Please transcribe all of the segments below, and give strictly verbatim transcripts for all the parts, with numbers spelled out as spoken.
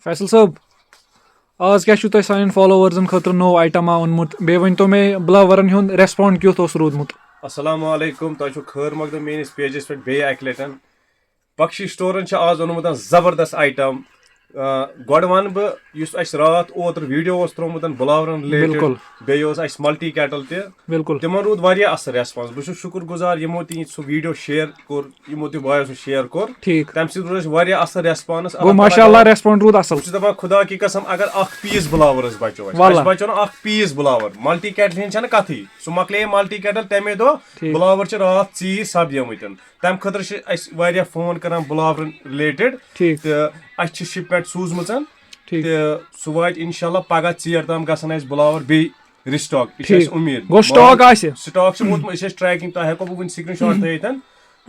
فیصل صٲب، آز کیٛاہ چھُو تۄہہِ سانٮ۪ن فالوورزن خٲطرٕ نوٚو آیٹما اوٚنمُت؟ بیٚیہِ ؤنۍ تو مےٚ، بلاورن ہُنٛد ریسپانڈ کیُتھ اوس روٗدمُت؟ السلام علیکم، تۄہہِ چھُو خٲر مقدم میٲنِس پیجس پٮ۪ٹھ بیٚیہِ اکہِ لٹہِ۔ بخشی سٹورن چھُ آز اوٚنمُت زبردست آیٹم۔ گۄڈٕ ونہٕ بہٕ، یُس اسہِ راتھ اوترٕ ویڈیو اوس تروومُت بلاورن رِلیٹڈ، بِلکُل۔ بیٚیہِ اوس اسہِ ملٹی کیٹل تہِ۔ بِلکُل۔ تِمن روٗد واریاہ اصل ریسپانس۔ بہٕ چھُس شُکُر گُزار یِمو تہِ سُہ ویڈیو شیئر کوٚر، یِمو تہِ بایو سُہ شیئر کوٚر۔ ٹھیٖک۔ تمہِ سۭتۍ روٗد اسہِ واریاہ اصل ریسپانس۔ گوٚو، ماشاء اللہ، ریسپانڈ روٗد اصل۔ بہٕ چھُس دپان، خدا کی قسم، اگر اکھ پیٖس بلاور أسۍ بچو اسہِ، واللہ۔ اسہِ بچو نہٕ اکھ پیٖس بلاور۔ ملٹی کیٹل ہِنٛز چھنہٕ کتھٕے، سُہ مۄکلے ملٹی کیٹل تمے دۄہ۔ ٹھیٖک۔ بلاور چھِ راتھ ژیٖرۍ سپدیمٕتۍ۔ تمہِ خٲطرٕ چھِ اسہِ واریاہ فون کران بلاورن رِلیٹڈ۔ ٹھیٖک۔ تہٕ اسہِ چھِ شِپمنٹ سوٗزمٕژ۔ ٹھیٖک۔ تہٕ سُہ واتہِ انشاءاللہ پگاہ ژیر تام، گژھن اسہِ بلاور بیٚیہِ رِسٹاک۔ یہِ چھِ ٹھیٖک۔ اسہِ اُمید۔ گوٚو، سٹاک آسہِ۔ سٹاک چھُ ووتمُت، أسۍ ٲسۍ ٹریکنگ، تۄہہِ ہٮ۪کو بہٕ وٕنہِ سکرین شاٹ تھٲیِتھ۔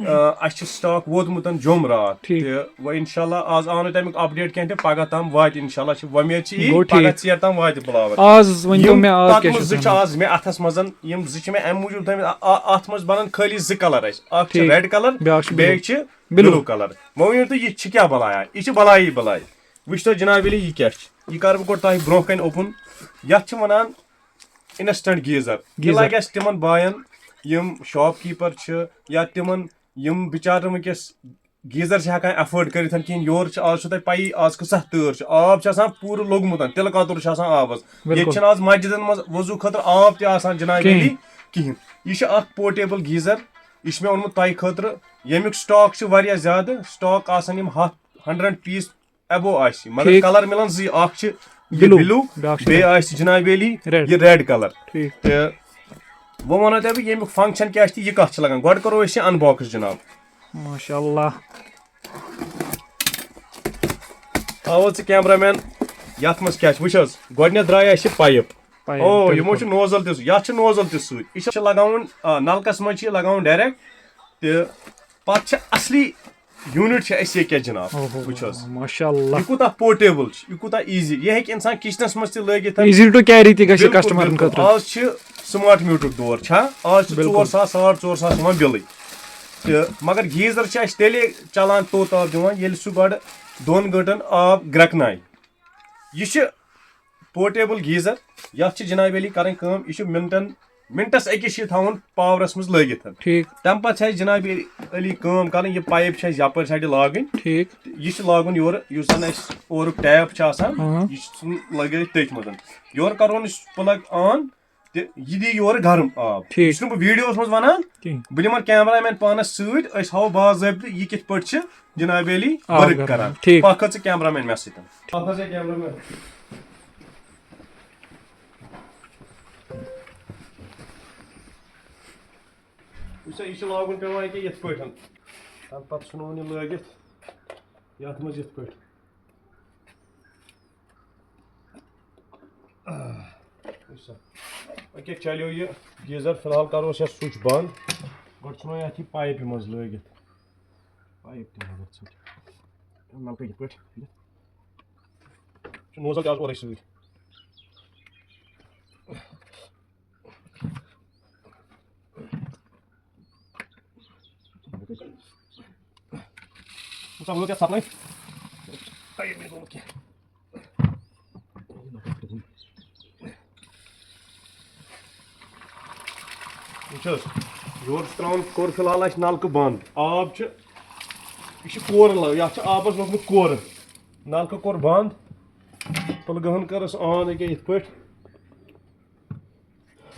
آ، اسہِ چھُ سٹاک ووتمُت جوٚم راتھ۔ ٹھیٖک۔ تہٕ وۄنۍ انشاءاللہ آز آو نہٕ تمیُک اپڈیٹ کینٛہہ، تہٕ پگاہ تام واتہِ انشاءاللہ، چھِ وۄمید چھِ یی، گوٚو، ٹھیٖک۔ پگاہ ژیر تام واتہِ بلاور۔ آز ؤنۍ تو مےٚ، آز کیٛاہ تتھ چھُ منٛز زٕ چھِ تھاوُن؟ آز مےٚ اتھس منٛز، یِم زٕ چھِ مےٚ امہِ موٗجوٗب تھٲمٕتۍ، آ، آ، اتھ منٛز بنن خٲلی زٕ کلر اسہِ، اکھ چھُ ٹھیٖک۔ ریڈ کلر، بیٛاکھ چھُ بیٚیہِ blue۔ چھِ Blue۔ Blue colour. وۄنۍ ؤنِو تُہۍ، یہِ چھِ کیٛاہ بلایہ؟ یہِ چھِ بلایی بلایہِ۔ وٕچھتو جناب علی، یہِ کیٛاہ چھِ؟ یہِ کرٕ بہٕ گۄڈٕ تۄہہِ برونٛہہ کنہِ اوپن۔ یتھ چھِ ونان انسٹنٹ گیزر۔ یہِ گیزر۔ لگہِ اسہِ تِمن باین، یِم شاپ کیپر چھِ یا تِمن، یِم بِچارٕ نہٕ وٕنکیٚس گیزر چھِ ہٮ۪کان ایفٲرڈ کٔرِتھ کِہیٖنۍ۔ یورٕ چھِ، آز چھُو تۄہہِ پَیی آز کۭژاہ تۭر چھِ، آب چھُ آسان پوٗرٕ لوٚگمُت، تِلہٕ کَتُر چھُ آسان آبَس۔ ییٚتہِ بِلکُل۔ چھِنہٕ آز مسجدن منٛز وضوٗ خٲطرٕ آب تہِ آسان جناب کِہیٖنۍ۔ علی کِہیٖنۍ۔ یہِ چھُ اکھ پورٹیبل گیزر، یہِ چھُ مےٚ اوٚنمُت تۄہہِ خٲطرٕ، ییٚمیُک سٹاک چھُ واریاہ زیادٕ، سٹاک آسان یِم ہَتھ، ہنڈریڈ پیٖس ایبو آسہِ، مگر ٹھیٖک۔ کلر مِلان زٕے، اکھ چھُ یہِ بِلوٗ، بِلوٗ، بیٛاکھ چھُ بیٚیہِ ریڈ۔ آسہِ جناب علی ریڈ۔ یہِ ریڈ کلر۔ ٹھیٖک۔ تہٕ وۄنۍ وَنو تۄہہِ بہٕ ییٚمیُک فنکشن کیٛاہ چھِ تہٕ یہِ کَتھ چھِ لگان، گۄڈٕ کَرو أسۍ یہِ انباکس جناب۔ ماشاء اللہ۔ تھاو حظ ژٕ کیمرہ مین، یَتھ منٛز کیٛاہ چھِ؟ وٕچھ حظ، گۄڈٕنٮ۪تھ درٛاے اَسہِ یہِ پایِپ۔ پایِپ، او، بِلکُل۔ یِمو چھُ نوزل تہِ سُہ، یَتھ چھِ نوزل تہِ سۭتۍ۔ یہِ چھِ لگاوُن، آ، نلکَس منٛز چھِ یہِ لگاوُن ڈایریکٹ۔ تہٕ پَتہٕ چھِ اَصلی یوٗنِٹ چھِ اَسہِ یہِ کیٛاہ جِناب؟ اوہو، وٕچھ حظ، ماشاء اللہ۔ یہِ کوٗتاہ پورٹیبل چھُ، یہِ کوٗتاہ ایٖزی، یہِ ہیٚکہِ اِنسان کِچنَس منٛز تہِ لٲگِتھ۔ Easy to carry تہِ گژھِ بِلکُل، کسٹمرن بِلکُل۔ خٲطرٕ۔ آز چھِ سمارٹ میٖٹرُک دور چھا؟ آز چھِ بِلکُل۔ ژور ساس، ساڑ ژور ساس یِوان بِلٕے۔ تہٕ مگر گیٖزر چھِ اَسہِ تیٚلے چلان توٚت آب دِوان، ییٚلہِ سُہ گۄڈٕ دۄن گٲنٛٹن آب گرٛٮ۪کنایہِ۔ یہِ چھِ پورٹیبل گیٖزر، یَتھ چھِ جناب علی کرٕنۍ کٲم، یہِ چھُ منٹن، منٹس أکِس چھِ یہِ تھاوُن پاورس منٛز لٲگِتھ۔ ٹھیٖک۔ تَمہِ پتہٕ چھِ اَسہِ جناب علی کٲم کرٕنۍ، یہِ پایپ چھِ اَسہِ یپٲرۍ سایڈٕ لاگٕنۍ۔ ٹھیٖک۔ یہِ چھُ لاگُن یورٕ، یُس زن اَسہِ اورُک ٹیپ چھُ آسان، ہاں۔ یہِ چھُ ژھُن-، لٲگِتھ تٔتھۍ منٛز۔ یورٕ کرون أسۍ پلگ آن، تہٕ یہِ دی یورٕ گرم آب۔ ٹھیٖک۔ یہِ چھُس نہٕ بہٕ ویٖڈیوَس منٛز وَنان۔ کِہیٖنۍ۔ بہٕ نِمَن کیمرہ مین پانَس سۭتۍ، أسۍ ہاوو باضٲبطہٕ یہِ کِتھ پٲٹھۍ چھِ جناب علی آب ؤرٕک گرم۔ کران۔ ٹھیٖک۔ پَکھ حظ ژٕ کیمرہ مین مےٚ سۭتۍ۔ پَکھ حظ ژٕ کیمرہ مین۔ وٕچھ سا، یہِ چھُ لاگُن پٮ۪وان ییٚکیٛاہ یِتھ پٲٹھۍ۔ تَمہِ پَتہٕ ژھٕنوُن یہِ لٲگِتھ یَتھ منٛز یِتھ پٲٹھۍ۔ آ، وٕچھ سا۔ أکیٛاہ چلیو یہِ گیٖزر، فی الحال کَروس یَتھ سُچ بنٛد۔ گۄڈٕ ژھٕنو یَتھ یہِ پایپہِ منٛز لٲگِتھ۔ پایپ تہِ لٲگِتھ ژھٕنۍ۔ نَلکہٕ یِتھ پٲٹھۍ۔ چھُ نوزل تہِ آز اورَے سۭتۍ۔ وٕچھ سا، وٕچھ سا، سپلاے۔ ٹایِٹ نہٕ گوٚمُت کینٛہہ۔ وٕچھ حظ، یورٕ چھُ ترٛاوُن، کوٚر فی الحال اَسہِ نَلکہٕ بنٛد۔ آب چھُ، یہِ چھُ کورٕ لَ-، یَتھ چھُ آبَس لوٚگمُت کورٕ۔ نَلکہٕ کوٚر بنٛد۔ تُلہٕ گٔہَن کٔرٕس آن أکیٛاہ یِتھ پٲٹھۍ۔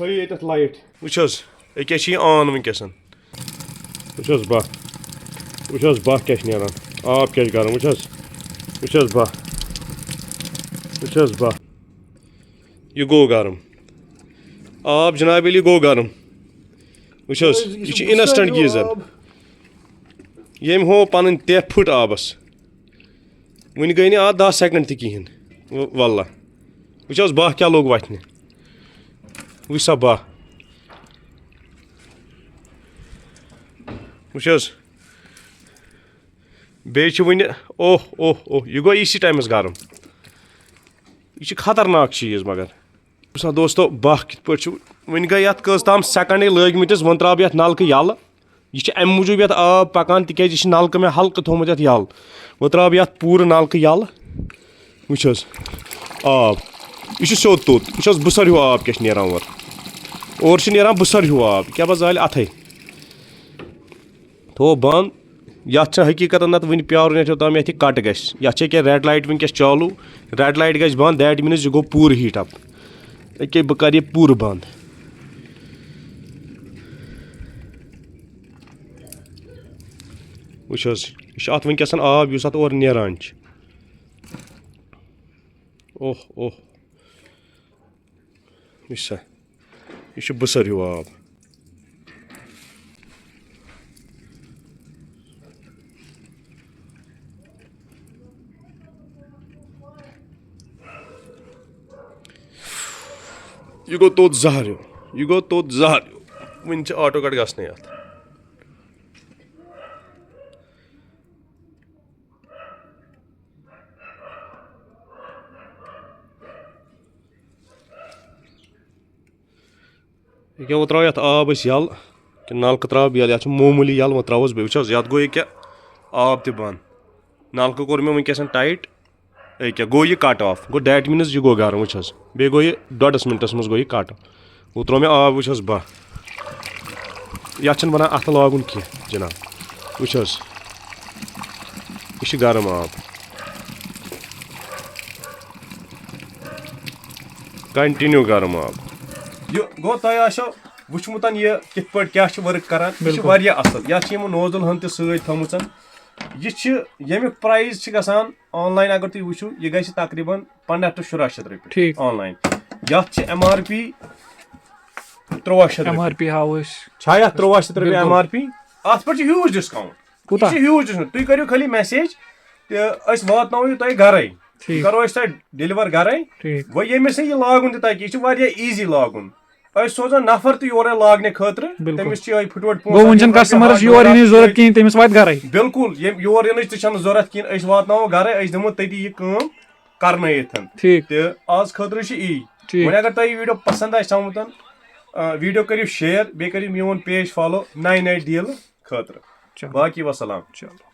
ہٲیِو ییٚتٮ۪تھ لایٹ۔ وٕچھ حظ، أکیٛاہ چھِ یہِ آن وٕنکیٚس۔ وٕچھ حظ بہہ۔ وٕچھ حظ بہہ کیٛاہ چھِ نیران۔ آب کیٛاہ چھِ گرم۔ وٕچھ حظ۔ وٕچھ حظ بہہ۔ وٕچھ حظ بہہ۔ یہِ گوٚو گرم۔ آب جناب علی گوٚو گرم۔ وٕچھ حظ، یہِ چھُ اِنسٹنٹ گیٖزر۔ ییٚمۍ ہوو پنٕنۍ تیپھ پھٕٹ آبس۔ وٕنہِ گٔے نہٕ اَتھ دَہ سیکنڈ تہِ کِہیٖنۍ۔ و-، واللہ۔ وٕچھ حظ، بہہ کیٛاہ لوٚگ وَتھنہِ۔ وٕچھ سا بہہ۔ وٕچھ حظ۔ بیٚیہِ چھِ وٕنہِ، اوہ، اوہ، اوہ، یہِ گوٚو یٖتِس ٹایمَس گرم۔ یہِ چھِ خطرناک چیٖز مگر۔ وٕچھ سا دوستو، بہہ کِتھ پٲٹھۍ چھُ۔ وٕنہِ گٔے یَتھ کٔژ تام سیکنڈٕے لٲگۍ مٕتِس، وۄنۍ ترٛاو بہٕ یَتھ نَلکہٕ یَلہٕ۔ یہِ چھِ اَمہِ موٗجوٗب یَتھ آب پَکان، تِکیٛازِ یہِ چھِ نَلکہٕ مےٚ ہلکہٕ تھوٚومُت یَتھ یَلہٕ۔ وۄنۍ ترٛاو بہٕ یَتھ پوٗرٕ نَلکہٕ یَلہٕ۔ وٕچھ حظ، آب، یہِ چھُ سیوٚد توٚت، وٕچھ حظ، بٕسَر ہیوٗ آب کیٛاہ چھُ نیران اورٕ۔ اورٕ چھُ نیران بٕسَر ہیوٗ آب، کیٛاہ بہٕ زالہِ اَتھَے۔ تھوو بنٛد۔ یَتھ چھِ حقیٖقتاً نَتہٕ وٕنہِ پیٛارُن، یَتھ یوٚتام یَتھ یہِ کَٹ گژھِ۔ یَتھ چھِ ییٚکیٛاہ ریڈ لایٹ وٕنکیٚس چالوٗ، ریڈ لایٹ گژھِ بنٛد، that means یہِ گوٚو پوٗرٕ ہیٖٹ اَپ۔ ییٚکیٛاہ بہٕ کَرٕ یہِ پوٗرٕ بنٛد۔ وٕچھ حظ، یہِ چھُ اَتھ وٕنکیٚس آب یُس اَتھ اورٕ نیران چھُ۔ اوہ اوہ۔ وٕچھ سا، یہِ چھُ بٕسَر ہیوٗ آب۔ یہِ گوٚو توٚت زہر ہیوٗ، یہِ گوٚو توٚت زہر ہیوٗ۔ وٕنہِ چھِ آٹو کَٹ گژھنَے اَتھ۔ ییٚکیٛاہ وۄنۍ ترٛاوو یَتھ آب أسۍ یَلہٕ، کِنہٕ نَلکہٕ ترٛاوو بہٕ یَلہٕ؟ یَتھ چھُ معموٗلی یَلہٕ، وۄنۍ ترٛاووس بہٕ۔ وٕچھ حظ، یَتھ گوٚو ییٚکیٛاہ آب تہِ بنٛد۔ نَلکہٕ کوٚر مےٚ وٕنکیٚس tight۔ ییٚکیٛاہ گوٚو یہِ کَٹ آف، گوٚو that means یہِ گوٚو گرم۔ وٕچھ حظ، بیٚیہِ گوٚو یہِ ڈۄڈَس مِنٹَس منٛز گوٚو یہِ کَٹ۔ وۄنۍ ترٛوو مےٚ آب، وٕچھ حظ، بَہہ۔ یَتھ چھِنہٕ وَنان اَتھٕ لاگُن کینٛہہ جِناب۔ وٕچھ حظ، یہِ چھِ گرم آب، continue گرم آب۔ یہِ گوٚو، تۄہہِ آسیو وٕچھمُت یہِ کِتھ پٲٹھۍ کیٛاہ چھِ work کران۔ یہِ چھِ بِلکُل۔ واریاہ اَصٕل۔ یَتھ چھِ یِمو nozzle ہن تہِ سۭتۍ تھٲومٕژ۔ یہِ چھِ، ییٚمیُک price چھِ گژھان online، اگر تُہۍ وٕچھِو، یہِ گژھِ تقریٖباً پنٛداہ to شُراہ شیٚتھ رۄپیہِ ٹھیٖک۔ Online۔ یَتھ چھِ M R P تُرٛواہ شیٚتھ ایم رۄپیہِ۔ آر پی ہاوو أسۍ۔ چھا یَتھ تُرٛواہ شیٚتھ رۄپیہِ بِلکُل۔ M R P؟ اَتھ پٮ۪ٹھ چھِ huge discount۔ کوٗتاہ؟ یہِ چھِ huge discount۔ تُہۍ کٔرِو خٲلی message تہٕ أسۍ واتناوو یہِ تۄہہِ گَرَے۔ ٹھیٖک۔ یہِ کَرو أسۍ تۄہہِ deliver گَرَے۔ ٹھیٖک۔ وۄنۍ ییٚمِس نہٕ یہِ لاگُن تہِ تَگہِ، یہِ چھِ واریاہ easy لاگُن۔ أسۍ سوزو نفر تہِ یورے لاگنہٕ خٲطرٕ، بِلکُل۔ تٔمِس چھِ یِہوٚے پھٕٹووٹ پونٛسہٕ گوٚو وٕنہِ چھَنہٕ لَگان، customerس ہَتھ یور ڈۄڈ ہَتھ یِنٕچ ضوٚرَتھ رۄپیہِ۔ کِہیٖنۍ، تٔمِس واتہِ گَرَے۔ بِلکُل، ییٚمۍ یور یِنٕچ تہِ چھَنہٕ ضوٚرَتھ کِہیٖنۍ، أسۍ واتناوو گَرَے، أسۍ دِمو تٔتی یہِ کٲم کرنٲیِتھ۔ ٹھیٖک۔ تہٕ آز خٲطرٕ چھِ یی۔ ٹھیٖک۔ وۄنۍ اگر تۄہہِ یہِ video پسنٛد آسہِ آمُت، آ، video کٔرِو share، بیٚیہِ کٔرِو میون page follow نَیہِ نَیہِ dealہٕ خٲطرٕ۔ چلو۔ باقی وسلام۔ چلو۔